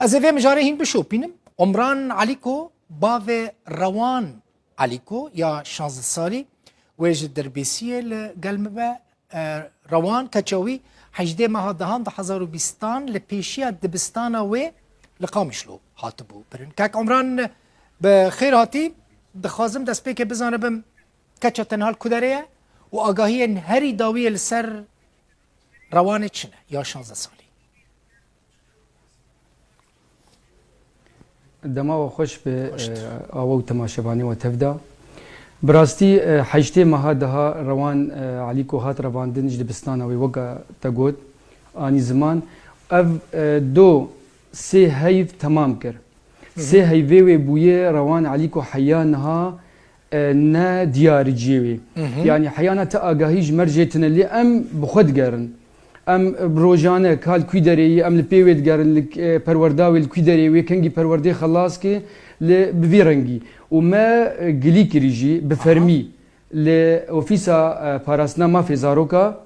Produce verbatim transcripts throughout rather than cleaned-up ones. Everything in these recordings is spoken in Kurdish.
Ez ê vê mijarê hîn bişopînim. Omran Elîko, bavê Rewan Elîko ya şazdeh salî, wê ji Dirbêsiyê li gel me be. E, Rewan, keça wî hejdê meha dehan du hezar û bîstan li pêşiya dibistana wê li Qamişlo hatibû birin. Kek Omran, bi xêr hatî. Dixwazim destpêkê bizanibim, keça te niha li ku derê ye û agahiyên herî dawiyê li ser Rewanê çi ne ya şazdeh salî? Dema we xweş be, Xweş. e, awe û temaşevanê we tev de. Bi rastî, e, heştê meha deha Rewan, e, Elîko hat revandin ji dibistana wê, weke te got, anî ziman. Ev, e, do sê heyv temam kir. Sê heyvê wê bûye Rewan Elîko heya niha, e, ne diyar ciyê wê. Yanî heyana ti agahî ji me re jê tine, lê em bi xwe digerin. Em bi rojane ka li kwî derê yî, em li pê wê digerin, li, e, perwerda wê li kwî derê, wê kengî perwerdê xelas ke, li bi vî rengî. Û me, e, gilî kirî jî bi fermî li Ofîsa, e, Parastina Mafê Zaroka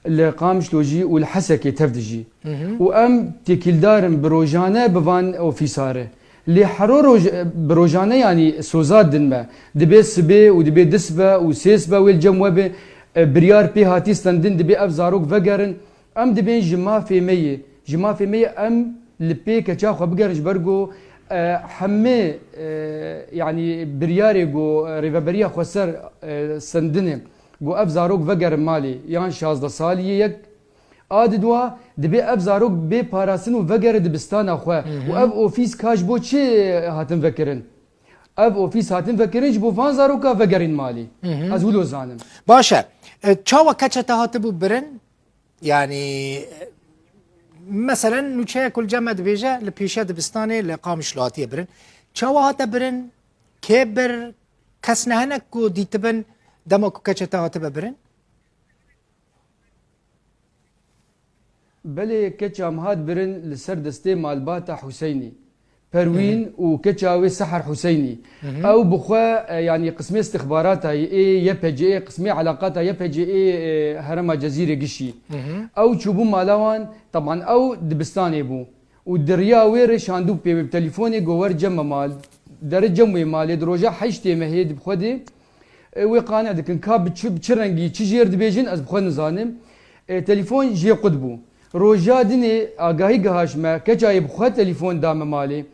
li Qamişlo jî û li Hesekê tev dijî. Û em têkîldar in bi rojane bi van ofîsa re. Lê hero roj, bi rojane, yanî soza din me. Dibê sibê û dibê du sibe û sê sibe wê li cem we be, e, biryar pê hatî stendin, dibê ev zarok vegerin. Em dibên ji mafê me yê. Ji mafê me yê, em li pê keça xwe bigerin, ji ber ku, e, hemê, e, yanî biryarê ku, e, Rêveberiya Xweser, e, stendine, ku ev zarok vegerin malê, yan şazdeh salî yê yek, a didwa, dibê ev zarok bê parastin û vegere dibistana xwe. Û ev ofîs ka ji bo çi hatin vekirin? Ev ofîs hatin vekirin ji bo van zaroka vegerîn malê. Ez wilo zanim. Baş e. E, çawa keça te hatibû birin? Yanî, e, meselen, nûçeya ku li cem me dibêje, li pêşiya dibistanê li Qamişlo hatiye birin. Çawa hate birin? Kê bir? Kes ne hene ku dîtibin dema ku keça te hatibe birin? Belê, keça min hat birin li ser destê malbata Huseynî. Perwîn û keça wê Seher Huseynî. Ew bi xwe, e, yanî qismê istixbarata yê, ê Y P G, ê qismê elaqata Y P G ê, e, herêma Cezîrê Gişî. Ew çûbû mala wan, teban ew dibistanê bû. Û di riya wê re şandû pê wê bi telefonê, go wer cem me mal. Dere cem wê malê, di roja heştê mehê di bi xwe de, e, wê qane dikin. Ka bi çi, bi çi rengî, çi jêr dibêjin, ez bi xwe nizanim. E, telefon jê qut bû. Roja dinê agahî gihaş me, keça yê bi xwe telefon da me malê.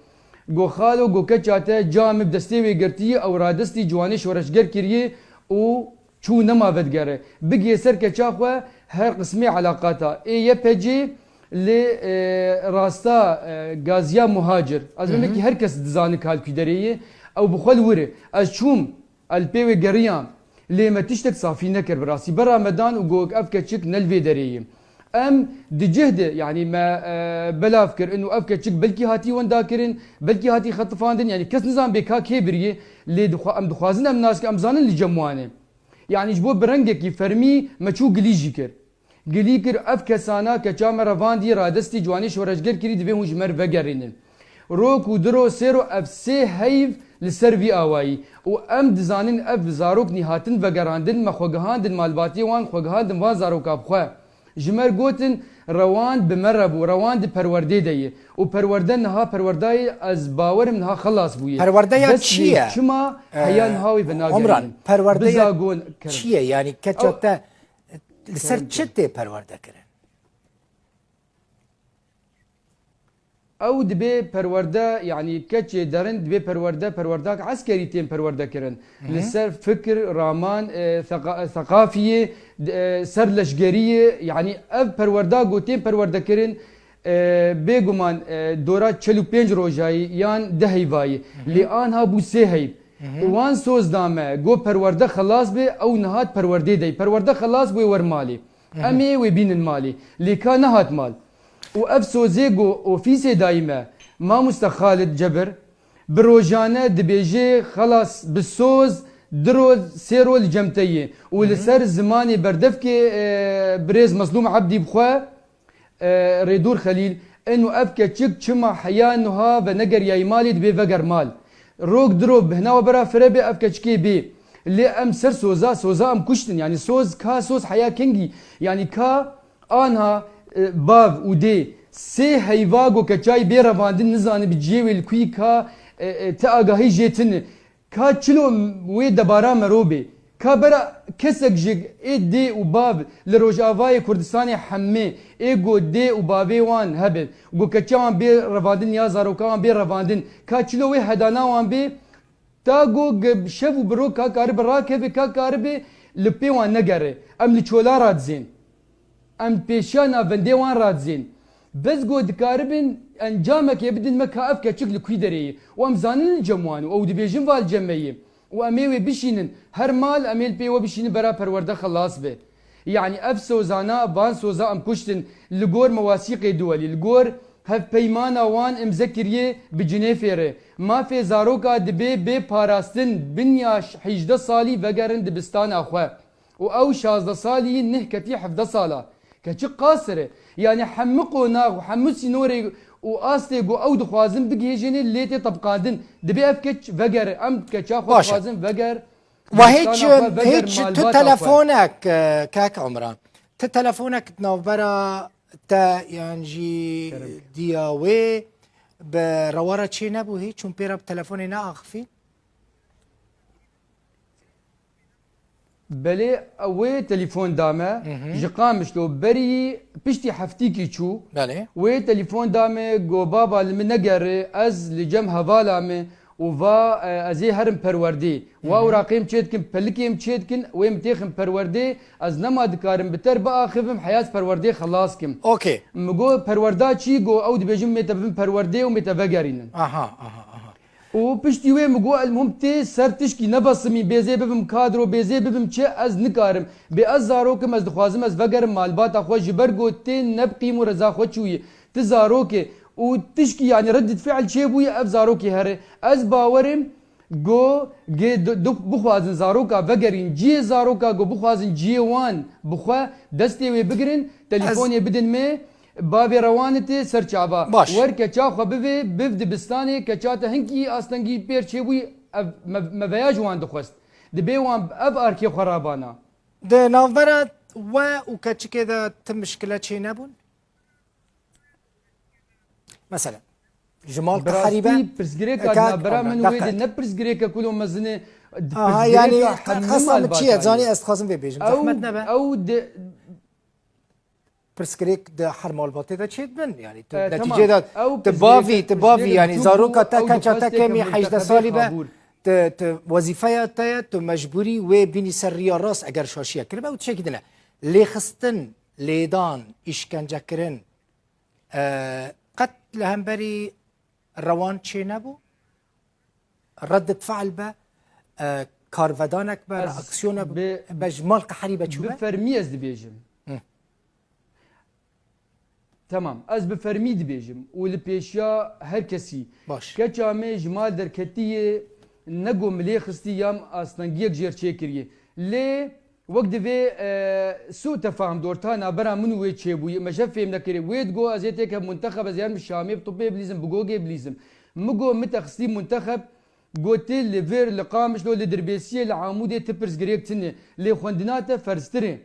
Go xalo, go keça te, ca min bi destê wê girtî, ew radestî ciwanê şoreşger kiriye û çû nema vedigere. Bigihê ser keça xwe her qismê elaqata. Ê Y P G li, e, rasta, e, Gaziya Muhacir. Ez memekî her kes dizane ka li kî derê ye. Ew bi xwe li wir e. Ez çûm, ez li pê wê geriyam. Lê me tiştek safî nekir bi rastî. Bera me dan û got ev keçik ne li vê derê ye. Em di cih de, yanî me, e, belav kir, inu ev keçik belkî hatî wendakirin, belkî hatî xetifandin, yanî kes nizan bê ka kê biriyê, lê dixwa-, em dixwazin em nas kin, em zanin li cem wan e. Yanî ji bo bi rengekî fermî me çû gilî jî kir. Gilî kir, ev kesana keça me revandî, radestî ciwanê şoreşger kirî, divê hûn ji me re vegerînin. Rok û diro sêro ev sê heyv li ser vî awayî û em dizanin ev zarok nîhatin vegerandin, me xwe gihandin malbatiyê wan, xwe gihandin van zaroka bi xwe. Ji me re gotin, Rewan bi me re bû, Rewan di perwerdê de ye û perwerde niha perwerdayê ez bawerim niha xelas bûye. Perwerde ya çi ye? Çima heya niha wê venagerînin? Omran, perwerde ya çi ye? Yanî keça te li ser çi tê perwerde kirin? Ew dibê perwerde, yanî keçê derin dibê perwerde, perwerdak eskerî tên perwerde kirin. Li ser fikir, raman, e, theqa-, theqafiyê, e, ser leşgeriyê, yanî ev perwerda ku tên perwerde kirin, e, bêguman, e, dora çel û pênc rojayî yan deh heyvayî. Lê anha bû sê heyv. Û wan soz da me, got perwerde xelas be, ew nihat perwerdê dey. Perwerde xelas bû, ê wer malê. Em ê wê bînin malê. Lê ka nehat mal. Û ev sozê go ofîsê dayî me, mamoste Xalid Cebir, bi rojane dibêje, xelas bi soz, di roj, sê roj li cem te yê. Û li ser zimanê berdevkê, e, birêz Mezlûm Ebdî bi xwe, e, Rêdûr Xelîl, inu ev keçik çima heya nuha venegeriyayî malê, dibê veger mal. Rok di roj bihna we bera fire bê, ev keçikê bê. Lê em ser soza, soza em kuştin. Yanî soz ka, soz heya kengî. Yanî ka anha, e, bav û dê Sê heyva go keçayî bê revandin nizane bi ciyê wê li kuyî ka, e, e, ti agahî jê tine. Ka çilo wê debara mero bê. Ka bera kesek ji ê dê û bav li Rojavayê Kurdistanê hemê ê go dê û bavê wan hebe. Go keça wan bê revandin ya zaroka wan bê revandin. Ka çilo wê hedana wan bê. Ta go ge-, şev û bi ro ka karibe rakeve, ka karibe li pê wan negere. Em li çola radizên. Em pêşiya navendê wan radizên. Bes go dikaribin encamekê bidin me ka ev keçik li kû derê ye. Û em zanin li cem wan û ew dibêjin va li cem me ye. Û em ê wê bişînin. Her mal em ê li pê we bişînin bera perwerde xelas be. Yanî ev sozana, van soza em kuştin li gor mewasîqê duwelî, li gor hevpeymana wan imze kiriye bi Cinêfê re. Mafê zaroka dibê bê parastin, bin ya ş-, hejdeh salî vegerin dibistana xwe. Û ew şazdeh salî nih ketî hevdeh sala. Keçik qasir e. Yanî hemû qonax û hemû sînorê û astê ku ew dixwazin bigihêjêne lê tê tebqandin. Dibê ev keç vegere. Em keça xwe Baş e. dixwazin veger. Wa hiç, dibistana xwe veger, hiç tu malbata xwe. telefonek, e, kak Umran. Tu telefonek di navbera te yan jî Kerem. diya wê bi rewara çê nebû hiç, çûn pê re bi telefonê neaxifî? Belê, wê telefon da me. Hı hı. Ji Qamişlo berî piştî heftîkî çû. Belê. Wê telefon da me, go baba li min negere, ez li cem hevala me û va, e, ez ê herim perwerdê. Wa Hı hı. ewraqê em çê dikin, pelikê em çê dikin, wê em têxin perwerdê, ez nema dikarim bi ter biaxivim, heya ez perwerdê xelas kim. Okey. Min go perwerda çî, go ew dibêjin mê te bibin perwerdê û mê te vegerînin. Aha, aha, aha. Û piştî wê min got, elmuhim tê ser tişkî nebesimî, bêzê bibim kadro, bêzê bibim çi, ez nikarim. Bê ez zarokim, ez dixwazim ez vegerim malbata xwe, ji ber got tê ne bi qîm û reza xwe çûyî. Ti zarokê û tişkî, yanî reddît fiil çêbûyî, ev zarokê here. Ez bawerim go gê du, du, bixwazin zaroka vegerîn ciyê zaroka, go bixwazin ciyê wan bi xwe destê wê bigirin, Ez telefonê bidin me, Bavê rewanê tê ser çava. Baş. Wer keça xwe bivê, biv dibistanê, keça te hinkî astengî pêr çêbûyî, ev me, me veya ji wan dixwest. Dibê wan ev arkê xwe rabana. Di navbera we û keçikê de ti mişkile çê nebûn? Mesela, ji mal qeherî be? Bi rastî pirsgirêka Ka-, navbera min û wê de deqet. ne pirsgirêke kulo mezin e, Aha, pirsgirêka yani, hemû qesa min çi ye? malbatan Zanî ye. ez dixwazim vê bêjim. Ew, Zehmet nebe. ew de, Pirsgirêk di her malbatê de çêdibin. Yani tu E, neticê tamam. de Ew tu bavî, pirsgirêk, tu bavî, pirsgirêk yani biçûk zaroka bû, te ew keça te dixwest kemî têke hejdeh munteqebê salî be, xabûr. tu, tu wezîfeya te ye, tu mecbûrî wê bînî ser riya rast eger şaşiye kiribe û tiştekî din e. Lêxistin, lêdan, îşkencekirin, e, qet li hemberî rewan çê nebû? Reddit fe'l be, e, karvedanek be, Ez reaksiyona be, bi, be ji mal qeherî be çû bi be? fermî ez dibêjim. Hı. Temam, ez bi fermî dibêjim û li pêşiya her kesî. Baş. Keça me ji mal derketiye, ne go milê xistî ya astengiyek jêr çêkiriye. Lê Wek divê, e, sû tefahum di orta navbera min û wê çêbûyî, me şev fêm nekirê. Wê digo ez ê têke muntexeb, ez ê herim Şamê bi tupê bilîzim, bi gogê bilîzim. Min go min te xistî muntexeb, gotê li vir, li Qamişlo, li Dirbêsiyê, li Amûdê ti pirsgirêk tune. Lê xwendina te ferztir e.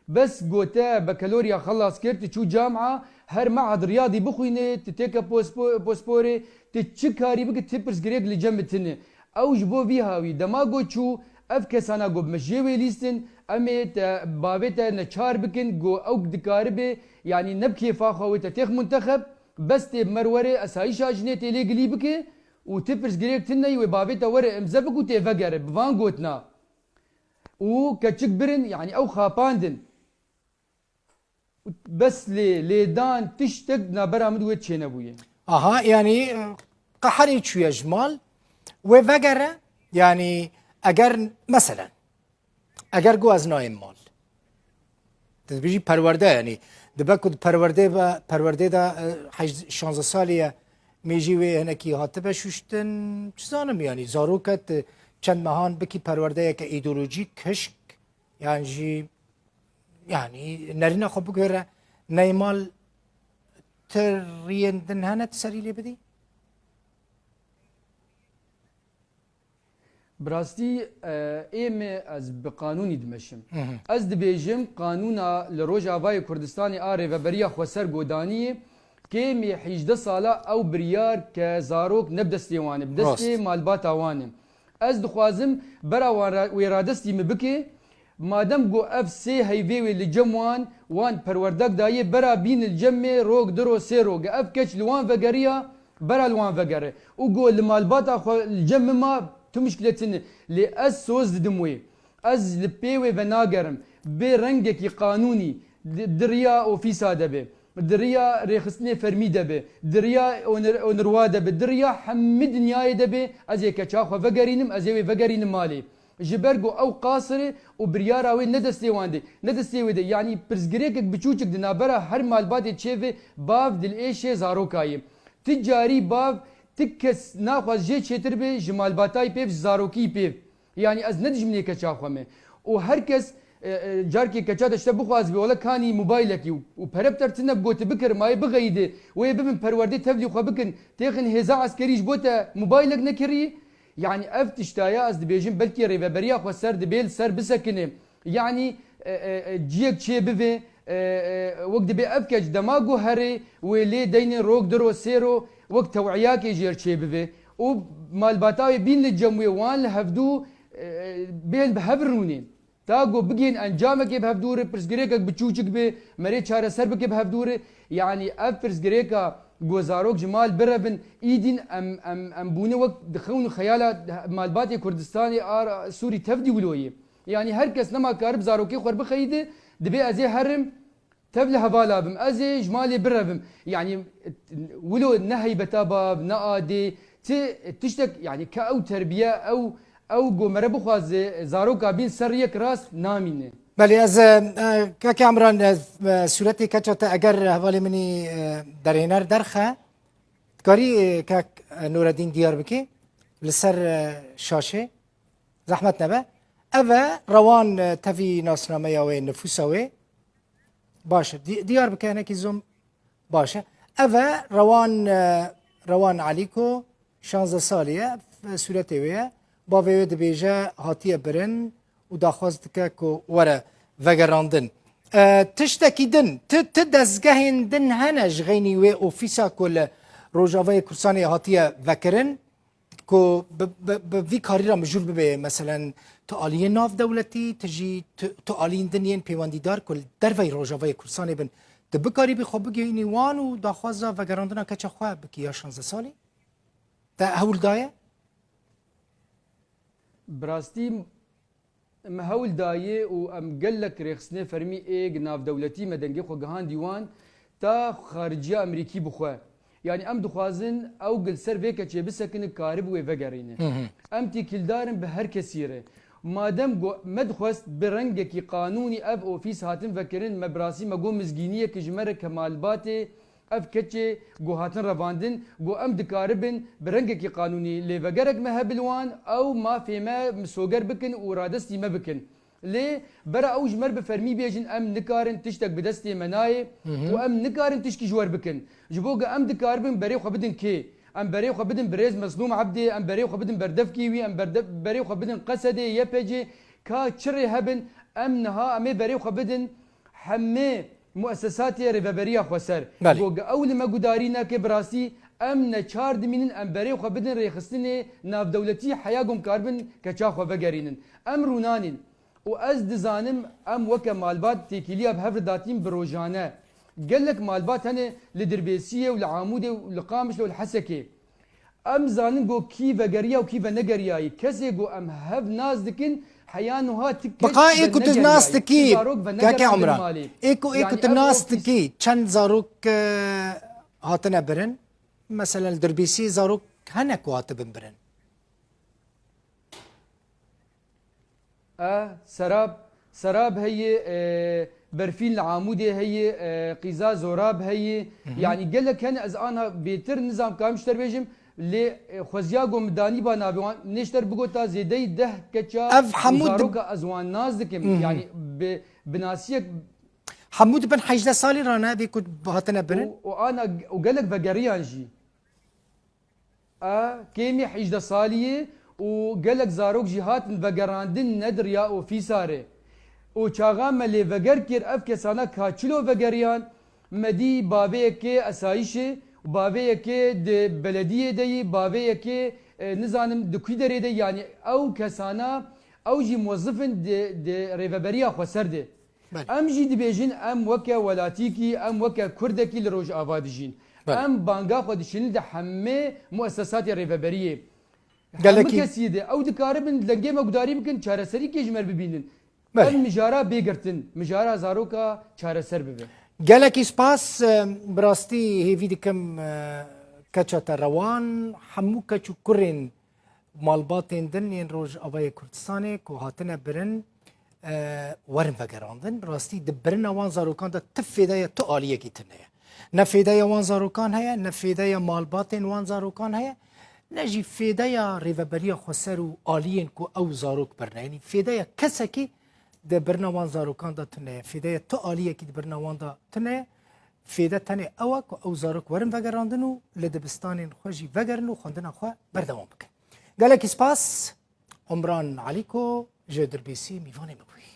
Bes gote bekaloriya xelas kir, tu çû camia, her me'hed riyadî bixwîne, tu têke pospo-, posporê, tu çi karî bike, ti pirsgirêk li cem min tune. Ew ji bo vî hawî dema got çû, ev kesana got me jê wê lîstin, em ê te bavê te neçar bikin, got ew dikaribe, yanî ne bi kêfa xwe wê te têx muntexeb, bes tê bi me re were esayîşa jinê tê lê gilî bike û ti pirsgirêk tune yî wê bavê te were imze bik û tê vegere, bi van gotina. Û keçik birin, yanî ew xapandin. Bes lê, lêdan, tiştek nabera min wê çênebûye. Aha, yanî, e, qeherî çûye ji mal. Wê vegere, yanî, eger, meselen, eger ku ez nayêm mal. Tu dibêjî perwerde, yanî, dibe ku di perwerdê ve, perwerdê de, e, hej-, şanzeh salî ye, mêjî wê hinekî hatibe şuştin, çi zanim, yanî, zaroke tu çend mehan bikî perwerdeyeke îdeolojîk, hişk, yan jî, yanî nerîna xwe bigore, neymal ti riyên din hene tu serî lê bidî? Bi rastî, e, ê me ez bi qanûnî dimeşim. Hı hı. Ez dibêjim, qanûna li Rojavayê Kurdistanê a Rêveberiya Xweser godaniyê, Kêmî hejdeh sala ew biryar ke zarok ne bi destê wan e, bi destê Rast. malbata wan e. Ez dixwazim bera wan ra-, wê radestî min bike. Madem ku ev sê heyvê wê li cem wan, wan perwerdak daye, bera bîn li cem me rok, du ro, sê ro. Ge ev keç li wan vegeriya, bera li wan vegere. Û go li malbata xwe li cem min ma, tu muşkile tine. Lê ez soz didim wê. Ez li pê wê venagerim. Bê rengekî qanûnî di, di riya ofîsa de be, di riya rêxistinê fermî de be, di riya onir-, onirwa de be, di riya hemî dinyayê de be, ez ê keça xwe vegerînim, ez ê wê vegerînim malê. Ji ber ku ew qasir e û biryara wê ne destê wan de, ne destê wê de. Yanî pirsgirêkek biçûçik di navbera her malbatê çêve bav dilêşê zaroka ye. Ti carî bav, ti kes naxwaz jê çêtir be ji malbatayî pêv, ji zarokî pêv. Yanî ez ne dijminê keça xwe me. Û her kes, e, e, carkê keça de ji te bixwazibe, wele kanî mobaylekî û, û pere bi te re tine, bi go tu bikir, mayê bixeyîdê, wê bibin perwerdê tevlî xwe bikin, têxin hêza eskerî ji bo te mobaylek nekirî. Yanî ev tişta ya ez dibêjim, belkî rêveberiya xweser dibê li ser bisekine. Yanî, e, e, e, ciyek çê bive, e, e, wek dibê ev keç dema guherê wê lê deynê rok, du ro, sê ro, wek tewiyakê jêr çê bive û malbata wê bîn li cem wê, wan li hevdû, e, bê bi hev rûnê. Ta ku bigihên encamekê bi hevdû re, pirsgirêkek biçûçik be, merê çareser bike bi hevdû re. Yanî ev pirsgirêka ku zarok ji mal birevin, îdîn em, em, em bûne wek di xewn û xeyala malbatê Kurdistanê a Sûrî tevdî wilo ye. Yanî her kes nema karib zarokê xwe bixeyîde, dibê ez ê herim, tev li hevala bim, ez ê ji malê birevim. Yanî wilo ne heybeta bav, ne adê, ti tiştek, yanî ke ew terbiye, ew, ew ku mere bixwaze zaroka bîn ser yek rast namîne. Belê, ez, e, e, keke Emran, e, e, sûretê keça te eger hevalê min î, e, derhêner derxe, dikarî, e, kek, e, Nureddîn diyar bikî li ser, e, şaşê? Zehmet nebe. Ev e rewan, e, tevî nasnameya wê, nifûsa wê. Baş e. Di-, diyar bike hinekî zûm. Baş e. Ev e rewan, e, rewan Elîko, şanzdeh salî ye. F-, sûretê wê ye. Bavê wê dibêje hatiye birin û daxwaz dike ku were vegerandin. E, tiştekî din, ti, ti dezgehên din hene ji xeynî wê ofîsa ku li Rojavayê Kurdistanê hatiye vekirin? Ku bi, bi, bi vî karî re mijûl bibe, meselen, tu aliyê navdewletî, tu jî, tu, tu aliyên din yên pêwendîdar ku li derveyî Rojavayê Kurdistanê bin, tu bikarîbî xwe bigihînî wan û daxwaza vegerandina keça xwe bikî ya şanzdeh salî? Te hewl daye? Bi rastî, Me hewl dayê û em gelek rêxistinê fermî ê navdewletî me dengê xwe gihandî wan, ta xariciya Amerîkî bixwe. Yanî em dixwazin ew gil ser vê keçê bisekine, karib wê vegerîne. Hı hı. Em têkildar in bi her kesî re. Madem go-, me dixwest bi rengekî qanûnî ev ofîs hatin vekirin, me bi rastî me got mizgîniyeke ji me re ke malbatê ev keçê ku hatin revandin, ku em dikaribin bi rengekî qanûnî lêvegerek me hebe li wan, ew mafê me misoger bikin û radestî me bikin. Lê bera ew ji me re bi fermî bêjin, em nikarin, tiştek bi destê me nayê Hı hı. û em nikarin tişkî ji we re bikin. Ji bo ku em dikaribin berê xwe bidin kê? Em berê xwe bidin birêz Mezlûm Ebdê, em berê xwe bidin berdevkî wî, em berde-, berê xwe bidin Qesedê, Y P G, ka çi rê hebin, em niha em ê berê xwe bidin hemê muesesatê rêveberiya xweser. Belê. Go ge ew li me gudarî neke, bi rastî em neçar dimînin em berê xwe bidin rêxistinê navdewletî, heya ku em karibin keça xwe vegerînin. Em rûnanîn. Û ez dizanim em weke malbat têkiliya bi hev re datîn bi rojane. Gelek malbat hene li Dirbêsiyê û li Amûdê û li Qamişlo û li Hesekê. Em zanin go kî vegeriya û kî venegeriyayî. Kesê go em hev nas dikin, heya nuha ti kes Biqa ê ku tu nas venegeriyayî. dikî, Ti zarok venegerin keke Umran, malê. Ê ku, ê ku Yanî tu ev nas ofîs dikî, çend zarok, e, hatine birin? Meselen, li Dirbêsiyê zarok hene ku hatibin birin? E, Serab, Serab heye, e, Berfîn li Amûdê heye, e, Qîza Zorab heye. Hı hı. Yanî gelek hene, ez ana bêtir nizam karim ji te re bêjim, lê, e, xweziya ku min danî ba navê wan, nê ji te re bigota zêdeyî deh keça Ev û hemû di- zaroka ez wan nas dikim. Hı hı. Yanî bi, binasiyek Hemû di bin hejdeh salî re ne, vê ku hatine birin? Û, û ana, û gelek vegeriyan jî. A kêmî hejdeh salî ye û gelek zarok jî hatin vegerandin ne di riya ofîsa re. Û çaxa me lê veger kir, ev kesana ka çilo vegeriyan, Me dî bavê yekê esayîşê û bavê yekê di belediyê de yî, bavê yekê, e, nizanim di kû derê de, yanî ew kesana, ew jî muwezif in di, di rêveberiya xweser de. Belê. Em jî dibêjin, em weke welatîkî, em weke kurdekî li Rojava dijîn. Belê. Em banga xwe dişînin di hemê muesesatê rêveberiyê. Gelekî. Hemû kesî de ew dikaribin dengê me gudarî bikin, çareserîkê ji me re bibînin. Belê. Ev mijara bê girtin, mijara zaroka çareser bibe. Gelekî spas, e, bi rastî hêvî dikim, e, keça te rewan, hemû keç û kurên malbatên din yên Rojavayê Kurdistanê ku hatine birin, e, werin vegerandin. Rastî di birina wan zarokan de ti fêde ye, tu aliyekî tune ye. Ne fêde ye wan zarokan heye, ne fêde ye malbatên wan zarokan heye, ne jî fêde ya rêveberiya xweser û aliyên ku ew zarok birine. Yanî fêde ye kesekî di birina wan zarokan de tune ye. Fêde ye tu aliyekî di birina wan de tune ye. Fêde tenê ew e ku ew zarok werin vegerandin û li dibistanên xwe jî vegerin û xwendina xwe berdewam bikin. Gelekî spas, Omran Alîko ji Dirbêsî mîvanê me bûyî.